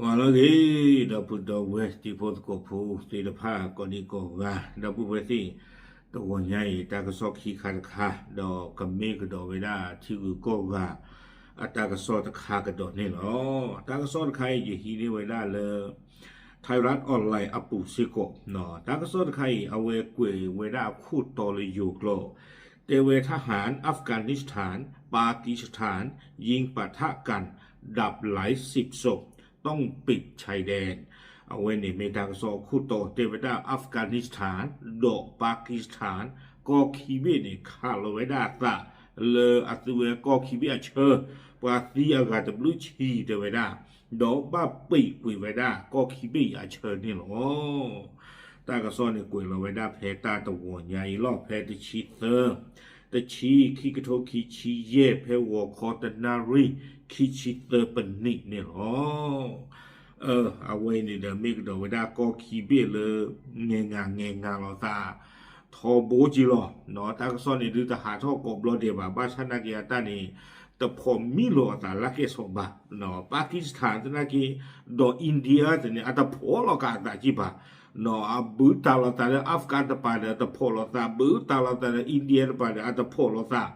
မၤလၢဂ့ၤ ဒီပုၢ်ဒီဝဲၢ်တံၤဖိသကိးဖိသ့ၣ်တဖၣ် ကိးဒံကိးဂၤ ဒီပုၢ်ဝဲၢ်သ့ၣ်, တဂီၤညါအံၤ တၢ်ကစီၣ်ခံခါတခါ ဒီးကမ့ၢ်ကဒီးဝဲဒၣ်ထံဂုၤကီၢ်ဂၤ အတၢ်ကစီၣ်တခါကဒီးန့ၣ်လီၤ. တၢ်ကစီၣ်တခါအံၤ ယဟံးန့ၢ်ဝဲဒၣ်လၢ Thairath Online အပူၤစ့ၢ်ကီး, တၢ်ကစီၣ်တခါအံၤ အဝဲကွဲးဝဲဒၣ်အခိၣ်တီလၢယိၤကျိာ်, တဲဝဲ ทหารอัฟกานิสถาน ปากีสถาน ยิงปะทะกันดับไลฟ์สิบศพ ต้องปิดชายแดน အဝဲန့ၣ်မ့ၢ်တၢ်ကစီၣ်အခိၣ်တီ တဲဝဲဒၣ် Afghanistan ဒီး Pakistan ကီၢ်ခံဘ့ၣ်န့ၣ် ခးလီၤဝဲဒၣ်အသး လၢအသုဝဲကီၢ်ခံဘ့ၣ်အဆၢ, ပှၤသံအဂၤတဘျုးဆံ တဲဝဲဒၣ်, ဒီးဘၣ်ပံာ်ကွံာ်ဝဲဒၣ်ကီၢ်ခံဘ့ၣ်အံၤအဆၢန့ၣ်လီၤ. တၢ်ကစီၣ်န့ၣ်ကွဲးလီၤဝဲဒၣ်ဖဲတၢ်တဂီၤညါအံၤလီၤ, ဖဲတဆံသၢ, တဆံ ခံကထိခံဆံယဲၢ် ဖဲဂီၤခီတနၣ်ရံၣ် ခံဆံသၢပနံးန့ၣ်လီၤ. အဝဲအံၤန့ၣ်ဒီး မ့ၢ်ကဒီးဝဲဒၣ်ကီၢ်ခံဘ့ၣ်လၢ ငဲၤငၤငဲၤငၤလိာ်သး ထီဘိက့လီၤ. တၢ်ကစီၣ်န့ၣ်ဒုးတဟးထီၣ်ကိးဘျီဒဲးဘၣ်, ဘၣ်ဆၣ်နာ်က့အတၢ်န့ၣ် တဖိးမံလိာ်အသးလၢကဲဆိးဘၣ်, Pakistan သနာ်က့ ဒီး India သ့ၣ်န့ၣ် အတဖိးလီၤကးအသးက့ဘၣ်, အဘုးတၢ်လိာ်သးလၢ Afghan တပၤဒီး အတဖိးလိာ်သး, ဘုးတၢ်လိာ်သးလၢ India တပၤဒီး အတဖိးလိာ်သး,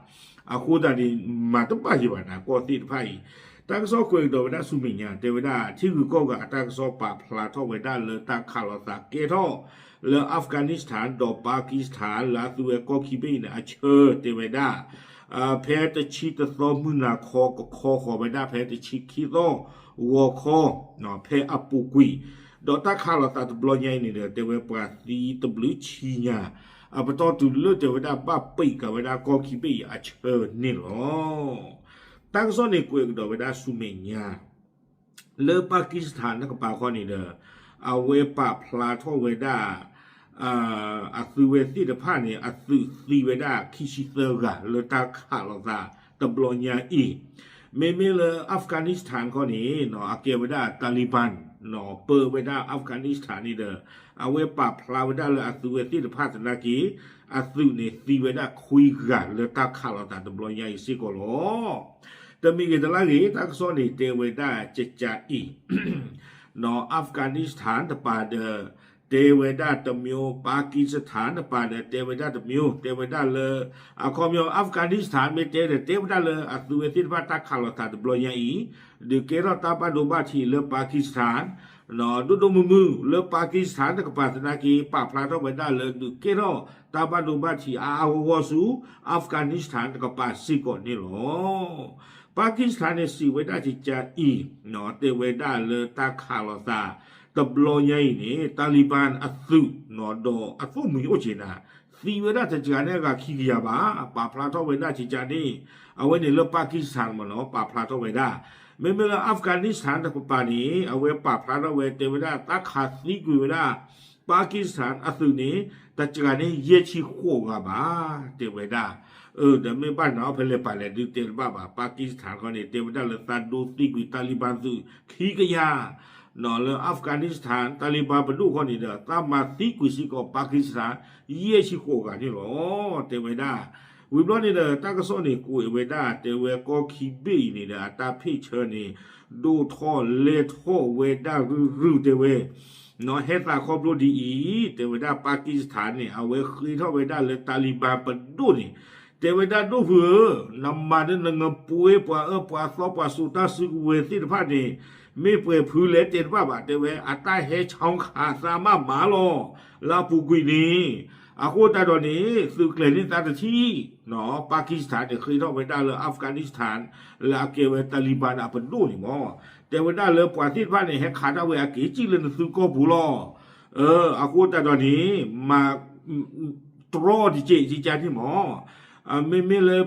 အဃိသတးန့ၣ် မၤတဘၣ်ယံၤဘၣ်နၤ ကီၢ်သ့ၣ်တဖၣ်အံၤ, တၢ်ကစီၣ်ကွဲးကဒီးဝဲဒၣ်ဆူမဲာ်ညါ တဲဝဲဒၣ် ထံဂုၤကီၢ်ဂၤအတၢ်ကစီၣ်ပာ်ဖျါထီၣ်ဝဲဒၣ်လၢတၢ်ခးလိာ်သးကဲထီၣ် လၢ Afghanistan ဒီး Pakistan လၢအသုဝဲကီၢ်ခံဘ့ၣ်အံၤန့ၣ် အဆၢတဲဝဲဒၣ် ဖဲတဆံတသီမုၢ်နၤခီ ကခီဃီၤဝဲဒၣ်ဖဲတဆံခံသီ ဂီၤခီ ဖဲအပူၤကွံာ်, ဒီးတၢ်ခးလိာ်သးတဘျီညါအံၤန့ၣ်ဒီး တဲဝဲပှၤသံတဘျုးဆံညါ, အပတီၢ်တုၤလၢတဲဝဲဒၣ်ဘၣ်ပံာ်ကးဝဲဒၣ်ကီၢ်ခံဘ့ၣ်အံၤအဆၢန့ၣ်လီၤ. တၢ်ကစီၣ်န့ၣ်ကွဲးကဒီးဝဲဒၣ်ဆူမဲာ်ညါ လၢ Pakistan တကပၤခီန့ၣ်ဒီး အဝဲပာ်ဖျါထီၣ်ဝဲဒၣ် အသုဝဲသ့ၣ်တဖၣ်န့ၣ် အသုးသံဝဲဒၣ်ခံဆံသၢဂၤလၢတၢ်ခးလိာ်သးတဘျီညါအံၤ, မ့မ့ၢ်လၢ Afghanistan ခီန့ၣ် အကဲဝဲဒၣ် Taliban ပၢဝဲဒၣ် Afghanistan န့ၣ်ဒီး အဝဲပာ်ဖျါဝဲဒၣ်လၢအသုဝဲသ့ၣ်တဖၣ်သနာ်က့ အသုးန့ၣ်သံဝဲဒၣ်ခွံဂၤလၢတၢ်ခးလိာ်သးတဘျီညါအံၤစ့ၢ်ကီးလီၤ. တမံၤဂ့ၤတလါဂ့ၤ တၢ်ကစီၣ်န့ၣ်တဲဝဲဒၣ်ကကးအံၤ Afghanistan တပၤဒီး တဲဝဲဒၣ်တမျိုး, Pakistan တပၤဒီး တဲဝဲဒၣ်တမျိုး, တဲဝဲဒၣ်လၢ အခီပညီ Afghanistan မ့ၢ်တဲဒီး တဲဝဲဒၣ်လၢအသုဝဲသ့ၣ်တဖၣ်တၢ်ခးလိာ်သးတဘျီညါအံၤ ဒုးကဲထီၣ်တၢ်ဘၣ်ဒိဘၣ်ထံးလၢ Pakistan ဒိၣ်ဒိၣ်မုၢ်မုၢ်လၢ Pakistan တကပၤသနာ်က့ ပာ်ဖျါထီၣ်ဝဲဒၣ်လၢဒုးကဲထီၣ်တၢ်ဘၣ်ဒိဘၣ်ထံးအါအါဂီၢ်ဂီၢ်ဆူ Afghanistan တကပၤစ့ၢ်ကီးန့ၣ်လီၤ. Pakistan န့ၣ်စံးဝဲဒၣ်ကကးအံၤ တဲဝဲဒၣ်လၢတၢ်ခးလိာ်သးတဘျီညါအံၤန့ၣ် Taliban အသုး ဒီးအသိၣ်မှံၤအိၣ်က့ၤနၤ သံဝဲဒၣ်တစှၤန့ၢ်အဂၤခံကယၤဘၣ်, ပာ်ဖျါထီၣ်ဝဲဒၣ်ကကးန့ၣ် အဝဲန့ၣ်လၢ Pakistan မ့ၢ်နီၤ ပာ်ဖျါထီၣ်ဝဲဒၣ်, မ့မ့ၢ်လၢ Afghanistan တကပၤန့ၣ် အဝဲပာ်ဖျါထီၣ်ဝဲ တဲဝဲဒၣ်တၢ်ခးသံကွံာ်ဝဲဒၣ် Pakistan အသုးန့ၣ် တစှၤန့ၢ်ယဲၢ်ဆံဃိးဂၤဘၣ်, တဲဝဲဒၣ် ဒီးမ့ၢ်ဘၣ်နၤအီၤဖဲလဲၣ်ပာ်လဲၣ်ဒုးတဲတဘၣ်ဘၣ်, Pakistan ခီန့ၣ် တဲဝဲဒၣ်လၢသးဒိသံကွံာ် Taliban သုးခံကယၤ လၢ Afghanistan Taliban ပဒိၣ်ခီန့ၣ်ဒီး သးမၤသံကွံာ်စ့ၢ်ကီး Pakistan ယဲၢ်ဆံဃိးဂၤန့ၣ်လီၤ, တဲဝဲဒၣ်. ဝံၤဘျီန့ၣ်ဒီး တၢ်ကစီၣ်န့ၣ်ကွဲးဝဲဒၣ် တဲဝဲကီၢ်ခံဘ့ၣ်အံၤန့ၣ်ဒီး အတၢ်ဖ့ၣ်ဆၢန့ၣ် ဒိၣ်ထီၣ်လဲၢ်ထီၣ်ဝဲဒၣ်ရုၢ်ရုၢ်တဲဝဲ နီၢ်ဟဲသးခီဖျိဒ်အံၤ, တဲဝဲဒၣ် Pakistan န့ၣ် အဝဲဃ့ထီၣ်ဝဲဒၣ်လၢ Taliban ပဒိၣ်န့ၣ်, တဲဝဲဒၣ်ဒိၣ်ဖုဧၢ, နမၤဒီးနငပှ့ၤပှၤအၢပှၤသီပှၤစိာ်တၢ်စုကဝဲၤသ့ၣ်တဖၣ်န့ၣ် မ့ၢ်ပှဲၤဖုလဲၣ်တဲတဘၣ်ဘၣ်, တဲဝဲအတၢ်ဟဲဆီခးသးမးမးလီၤ, လၢအပူၤကွံာ်န့ၣ်, အဃိသတးဒီးန့ၣ် သုးကျဲၤန့ၢ်သးတထံၣ် နီၢ် Pakistan န့ၣ် ဃ့ထီၣ်ဝဲဒၣ်လၢ Afghanistan လၢအကဲဝဲ Taliban န့ၣ် အပဒိၣ်န့ၣ်မ့ၢ်, တဲဝဲဒၣ်လၢပှၤသ့ၣ်တဖၣ်န့ၣ် ဟဲခးတၢ်ဝဲအက့ၤကံၣ်လၢနသုးကီၢ်ပူၤလီၤ. အဃိသတးဒီးန့ၣ် မၤ တြီတက့ၢ် ကကးန့ၣ်မ့ၢ်, မ့မ့ၢ်လၢ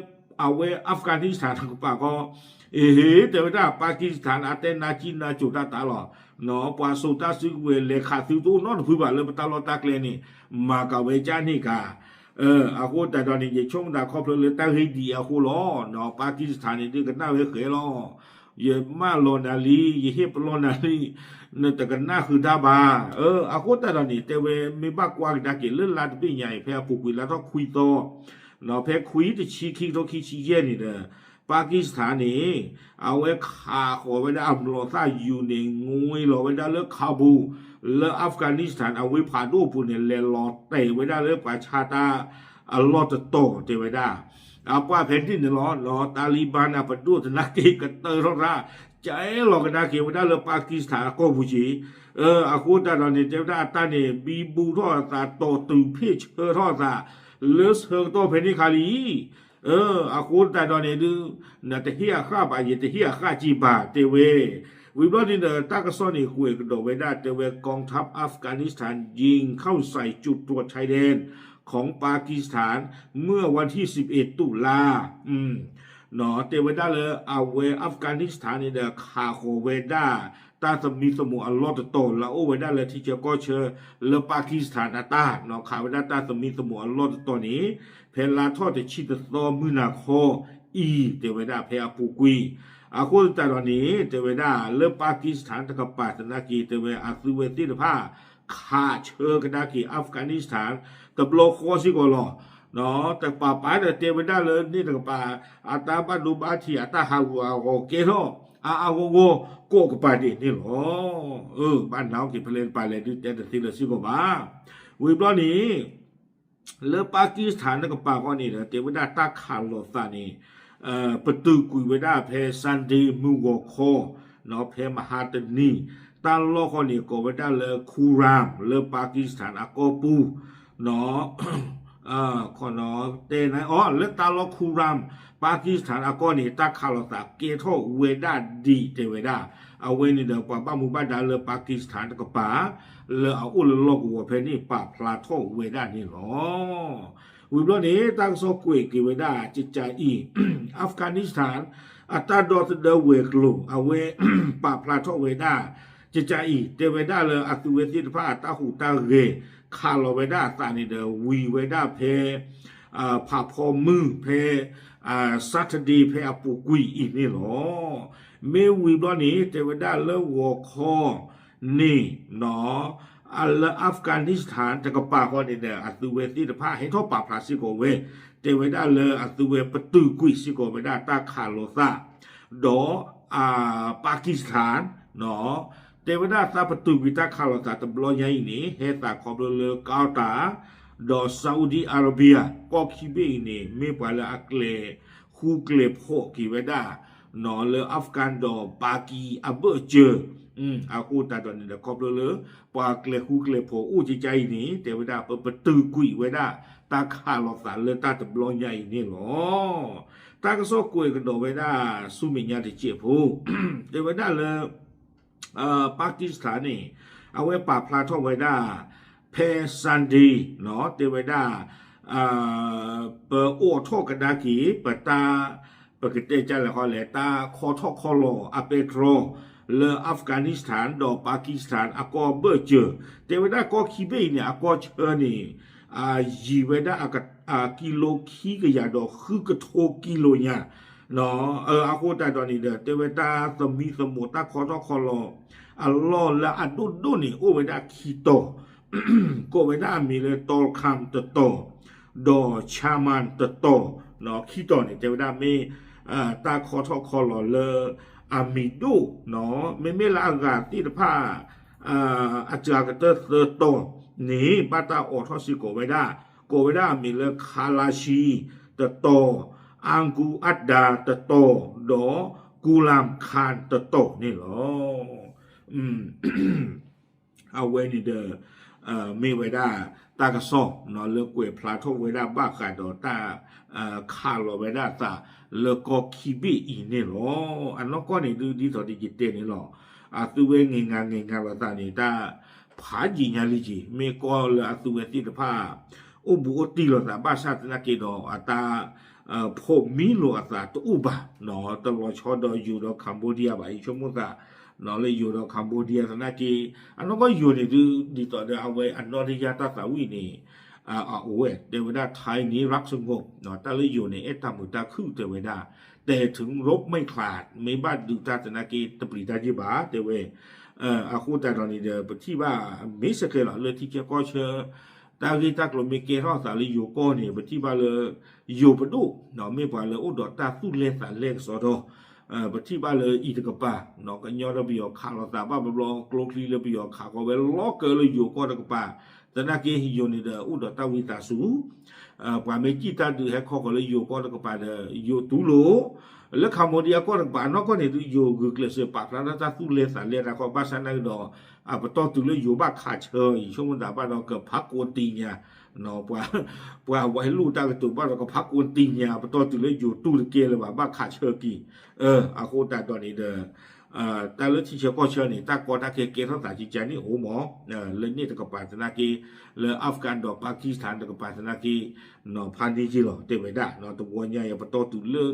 အဝဲ Afghanistan တကပၤဃီ, အဟ့ၣ် တဲဝဲဒၣ် Pakistan အတဲနၤကံနၤကိၤတၢ်တၢ်လီၤ, နီၢ် ပှၤစိာ်တၢ်စုကဝဲၤလဲၤခးသုတအိၣ်နီတဖုဘၣ်လၢပတၢ်လီၢ်တၢ်ကျဲန့ၣ်, မၤကၤဝဲကန့ၣ်ကၤ အဃိသတးဒီးန့ၣ် ယဆိကမိၣ်သးခီဖျိလၢတၢ်ဂ့ၢ်ဒ်အံၤအဃိလီၤ, နီၢ် Pakistan န့ၣ်ဒုးကနၣ်ဝဲဃဲလီၤ, ယမၢလီၤနၤလံ ယဟ့ၣ်ပလီၢ်နၤလံ, နတကနၣ်ဃုာ်တၢ်ဘၣ်, အဃိသတးဒီးန့ၣ် တဲဝဲမ့ၢ်ဘၣ်ကွၢ်ကဒါက့ၤလၢလါတဘ့ၣ်ညါအံၤ ဖဲအပူၤကွံာ်လါထီၣ်ခွံသီ, နီၢ် ဖဲခွံတဆံခံကထိခံဆံယဲၢ်န့ၣ်ဒီး, ပၣ်ကံၢ်စထၣ်န့ၣ် အဝဲခးဃီၤဝဲဒၣ်အမျိာ်သၣ်ယူၤန့ၣ် ငွ့လီၤဝဲဒၣ်လၢ Kabul လၢ Afghanistan အဝ့ၢ်ဖးဒိၣ်အပူၤန့ၣ် လဲၤလီၤတဲာ်ဝဲဒၣ်လၢပှၤဆါတၢ်အလီၢ်တတီၤတဲဝဲဒၣ် အပှၤဖဲန့ၣ်န့ၣ်လီၤ Taliban အပဒိၣ်သနာ်က့ကတၢၢ်ထီၣ်ရၣ် ကဲလီၤကဒါက့ၤဝဲဒၣ်လၢပၣ်ကံၢ်စထၣ်အကီၢ်ပူၤက့ၤ အဃိသတးဒီးန့ၣ် တဲဝဲဒၣ်အတၢ်န့ၣ် ဘံဘူထီၣ်အသး တီၢ်တုၤဖ့ၣ်ဆၢထီၣ်အသး လၢဆၢကတီၢ်ဖဲန့ၣ်ခါလံ အဃိသတးဒီးန့ၣ်ဒုး နတဟ့ၣ်အဃၣ်ဘၣ် ယတဟ့ၣ်အဃၣ်က့ၤဘၣ် တဲဝဲ ဝံၤဘျီန့ၣ်ဒီး တၢ်ကစီၣ်န့ၣ် ကွဲးကဒီးဝဲဒၣ် တဲဝဲ กองทัพอัฟกานิสถานยิงเข้าใส่จุดตรวจชายแดนของปากีสถาน เมื่อวันที่สิบเอ็ดตุลา တဲဝဲဒၣ်လၢအဝဲ Afghanistan န့ၣ်ဒီး ခးဃီၤဝဲဒၣ် တၢ်သမံသမိးအလီၢ်တတီၤ လၢအအိၣ်ဝဲဒၣ်လၢထံဆၢကီၢ်ဆၢ လၢပၣ်ကံၢ်စထၣ်အတၢ် ခးဝဲဒၣ်တၢ်သမံသမိးအလီၢ်တတီၤန့ၣ် ဖဲလါထီၣ်တဆံတသီမုၢ်နၤခီအံၤ တဲဝဲဒၣ်ဖဲအပူၤကွံာ် အဃိသတးဒီးန့ၣ် တဲဝဲဒၣ်လၢပၣ်ကံၢ်စထၣ်တကပၤသနာ်က့ တဲဝဲအသုဝဲသ့ၣ်တဖၣ် ခးဆၢကဒါက့ၤ Afghanistan တဘျီဃီစ့ၢ်ကီးလီၤ. တကပၤပၤဒီးတဲဝဲဒၣ်လၢန့ၣ်တကပၤ အတၢ်ဘၣ်ဒိဘၣ်ထံး အတၢ်ဟးဂူာ်ဟးဂီၤကဲထီၣ် အါအါဂီၢ်ဂီၢ်ကိးကပၤဒံးန့ၣ်လီၤ. ဘၣ်နၢ်က့ၤဖဲလဲၣ်တပၤလဲၣ်ဒုးတဲတသ့လၢၤစ့ၢ်ကီးဘၣ်. ဝံၤဘျီန့ၣ် လၢပၣ်ကံၢ်စထၣ်တကပၤဃီန့ၣ်ဒီး တဲဝဲဒၣ်တၢ်ခးလိာ်သးန့ၣ် ပတုာ်ကွံာ်ဝဲဒၣ်ဖဲ Sunday မုၢ်ဂီၤခီ ဖဲမဟါတနံၤ တၢ်လီၢ်ဃီန့ၣ် ကိးဝဲဒၣ်လၢ Kuram လၢပၣ်ကံၢ်စထၣ်အကီၢ်ပူၤ ခီနီၤတဲန့ၣ်အီၤ လၢတၢ်လီၢ် Kuram ပၣ်ကံၢ်စထၣ်အကီၢ်န့ၣ် တၢ်ခးလိာ်သးကဲထီၣ်ဝဲဒၣ်ဒံးတဲဝဲဒၣ်. အဝဲန့ၣ်ဒီး ပှၤဘၣ်မူဘၣ်ဒါလၢပၣ်ကံၢ်စထၣ်တကပၤ လၢအအိၣ်လၢလီၢ်ကဝီၤဖဲန့ၣ် ပာ်ဖျါထီၣ်ဝဲဒၣ်န့ၣ်လီၤ. ဝံၤဘျီန့ၣ် တၢ်ကစီၣ်ကွဲးက့ၤဝဲဒၣ် ကကးအံၤ Afghanistan အတၢ်ဒီသဒၢဝဲၤကျိၤ အဝဲပာ်ဖျါထီၣ်ဝဲဒၣ် ကကးအံၤ တဲဝဲဒၣ်လၢအသုဝဲသ့ၣ်တဖၣ်အတၢ်ဟူးတၢ်ဂဲၤ ခးလီၤဝဲဒၣ်အသးန့ၣ်ဒီး ဝံၤဝဲဒၣ်ဖဲ ဖးဖီမုၢ်ဖဲ Saturday ဖဲအပူၤကွံာ်အံၤန့ၣ်လီၤ. မ့ၢ်ဝံၤဘျီန့ၣ် တဲဝဲဒၣ်လၢဂီၤခီန့ၣ် လၢ Afghanistan တကပၤဃီန့ၣ်ဒီး အသုဝဲသ့ၣ်တဖၣ်ဟဲထီၣ်ပာ်ဖျါစ့ၢ်ကီးဝဲ တဲဝဲဒၣ်လၢအသုဝဲပတုာ်ကွံာ်စ့ၢ်ကီးဝဲဒၣ်တၢ်ခးလိာ်သး ဒီး Pakistan တဲဝဲဒၣ်သးပတုာ်ကွံာ်တၢ်ခးလိာ်သးတဘျီညါအံၤန့ၣ် ဟဲသးခီဖျိလၢ Qatar ဒီး Saudi Arabia ကီၢ်ခံဘ့ၣ်အံၤန့ၣ် မ့ၢ်ပှၤလၢအကျဲၤဃူကျဲၤဖိးက့ၤဝဲဒၣ် လၢ Afghan ဒီး Paki အဘၢၣ်စၢၤ အဃိသတးဒီးန့ၣ်ဒီး ခီဖျိလၢ ပှၤကျဲၤဃူကျဲၤဖိးအိၣ်ကကးအံၤန့ၣ် တဲဝဲဒၣ်ပပတုာ်ကွံာ်ဝဲဒၣ် တၢ်ခးလိာ်သးလၢတၢ်တဘျီညါအံၤန့ၣ်လီၤ. တၢ်ကစီၣ်ကွဲးကဒီးဝဲဒၣ်ဆူမဲာ်ညါတစဲးဖိ တဲဝဲဒၣ်လၢ Pakistan န့ၣ် အဝဲပာ်ဖျါထီၣ်ဝဲဒၣ် ဖဲ Sunday တဲဝဲဒၣ် ပအိးထီၣ်ကဒါက့ၤ ပတၢ် ပကတဲကလဲၣ်ဃီလဲၣ် တၢ်ခီထီၣ်ခီလီၤအပဲတြီ လၢ Afghanistan ဒီး Pakistan အကီၢ်ဘၢၣ်စၢၤ တဲဝဲဒၣ်ကီၢ်ခံဘ့ၣ်အံၤန့ၣ် အကီၢ်ဆၢန့ၣ် ယံာ်ဝဲဒၣ် ကံလိခံကယၤဒီးဃုကထိကံလိညါ အဃိသတးဒီးန့ၣ်ဒီး တဲဝဲတၢ်သမံသမိးတၢ်ခီထီၣ်ခီလီၤ အလီၢ်လၢအဒိၣ်ဒိၣ်န့ၣ် အိၣ်ဝဲဒၣ်ခံတီၤ ကိးဝဲဒၣ်အမံၤလၢ Torkham တတီၤ ဒီး Chaman တတီၤ ခံတီၤန့ၣ် တဲဝဲဒၣ်မ့ၢ် တၢ်ခီထီၣ်ခီလီၤလၢအမံၤဒိၣ် မ့မ့ၢ်လၢအဂၤသ့ၣ်တဖၣ် အစှၤကတၢၢ်သၢတီၤန့ၣ် ဘၣ်တၢ်အိးထီၣ်စ့ၢ်ကီးဝဲဒၣ် ကိးဝဲဒၣ်အမံၤလၢ Kalashi တတီၤ Angu Adda တတီၤ ဒီး Ghulam Khan တတီၤန့ၣ်လီၤ. အဝဲန့ၣ်ဒီး မ့ၢ်ဝဲဒၣ်တၢ်ကစီၣ်လၢကွဲးဖျါထီၣ်ဝဲဒၣ်ဘၣ်ဃးဒီးတၢ် ခးလီၤဝဲဒၣ်အသးလၢကီၢ်ခံဘ့ၣ်အံၤန့ၣ်လီၤ. အနီၢ်ကီၢ်န့ၣ်ဒုးဒ်သိးဒီးယတဲန့ၣ်လီၤ. အသုဝဲငဲၤငါငဲၤငါလိာ်သးန့ၣ် တၢ်ဖးယံာ်ညါလံက့ၤ မ့ၢ်ကီၢ်လၢအသုဝဲသ့ၣ်တဖၣ် အိၣ်ဘူးအိၣ်တံၢ်လိာ်သးဘၣ်ဆၣ်သနာ်က့ဒီး အတၢ် ဖိးမံလိာ်အသးတအိၣ်ဘၣ် တလီၤဆီဒီးယိၤဒီး Cambodia ဘၣ် ယဆိကမိၣ်သး လၢယိၤဒီး Cambodia သနာ်က့ အနီၢ်ကီၢ်ယိၤန့ၣ်ဒုး ဒ်သိးဒီးအဝဲအနီၣ်တယၢ်တၢ်သးဝံၣ်န့ၣ် အအိၣ်ဝဲ တဲဝဲဒၣ် Thai န့ၣ် รักสงบ တၢ်လၢယိၤန့ၣ် အဲၣ်တၢ်မုာ်တၢ်ခုၣ်တဲဝဲဒၣ် แต่ถึงรบไม่ขาด မ့ၢ်ဘၣ်ဒုးတၢ်သနာ်က့ တပျံၤတၢ်ယ့ၢ်ဘၣ် တဲဝဲ အဃိသတးဒီးန့ၣ်ဒီး ပထံၣ်ဘၣ် မ့ၢ်စ့ၢ်ကီးလီၤ လၢထံဆၢကီၢ်ဆၢ တၢ်ဂ့ၢ်တၢ်ကျိၤမ့ၢ်ကဲထီၣ်အသးလၢယိၤကီၢ်န့ၣ် ပထံၣ်ဘၣ်လၢ ယိၤပဒိၣ် မ့ၢ်ပှၤလၢအိၣ်ဒီးတၢ်သူၣ်လဲသးလဲကစီဒီ, ပထံၣ်ဘၣ်လၢအံၤတကပၤ ကညီဒီးပယီၤခးလိာ်သးဘၣ်ဘျီဘျီ ကျိချံလၢပယီၤခးဃီဝဲလီၤကၢလၢယိၤကီၢ်တကပၤ, သနာ်က့ယိၤန့ၣ်ဒီးအိၣ်ဒီးတၢ်ဝံသးစူၤ ပှၤမ့ၢ်စံၣ်တၢ်ဒုးဟဲခီဃီၤလၢယိၤကီၢ်တကပၤဒီး ယိၤတူၢ်လိာ်, လၢ Cambodia ကီၢ်တကပၤအနီၢ်ကီၢ်န့ၣ် ယိၤဂုာ်ကျဲးစၢးပာ်ဖျါထီၣ်တၢ်သူၣ်လဲသးလဲတၢ်ခီ ဘၣ်ဆၣ်သနာ်က့ဒီး အပတီၢ်တုၤလၢယိၤဘၣ်ခးဆၢအံၤ ဆိကမိၣ်သးဘၣ်ဒီး ကဖးကိးတံၢ်ညါ ပှၤဝဲလူၢ်တၢ်ကတိၤဘၣ်ဒီးကဖးကိးတံၢ်ညါ ပတီၢ်တုၤလၢယိၤတူၢ်တကဲလၢၤဘၣ် ဘၣ်ခးဆၢက့ၤ, အဃိသတးဒီးန့ၣ်ဒီး တၢ်လၢထံဆၢကီၢ်ဆၢန့ၣ် တၢ်ကီတၢ်ခဲကဲထီၣ်သးကကန့ၣ်အိၣ်မး, လၢန့ၣ်တကပၤသနာ်က့, လၢ Afghan ဒီး Pakistan တကပၤသနာ်က့, ဖးန့ၢ်က့ၤလီၤ တဲဝဲဒၣ် တဝီညါအံၤ ပတီၢ်တုၤလၢ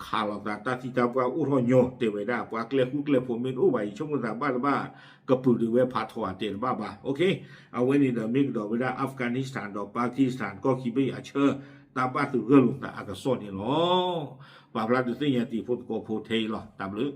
ခးလိာ်သးတၢ်သံတၢ်ပှၢ်အိၣ်ထီၣ်ညီ တဲဝဲဒၣ် ပှၤကျဲဃူကျဲဖိးမ့ၢ်တအိၣ်ဘၣ်အံၤ ဆိကမိၣ်သးဘၣ်တဘၣ် ကပုာ်ဒုးဝဲဖးထီၣ်အတဲတဘၣ်ဘၣ် အဝဲန့ၣ်ဒီးမ့ၢ်ကဒီးဝဲဒၣ် Afghanistan ဒီး Pakistan ကီၢ်ခံဘ့ၣ်အဆၢ တၢ်ဘၣ်သဂၢၢ်လိာ်သးအကစီၣ်န့ၣ်လီၤ. ပာ်ဖျါဒုးသ့ၣ်ညါတံၤဖိသကိးဖိထဲအံၤလီၤ. တၢ်ဘျုး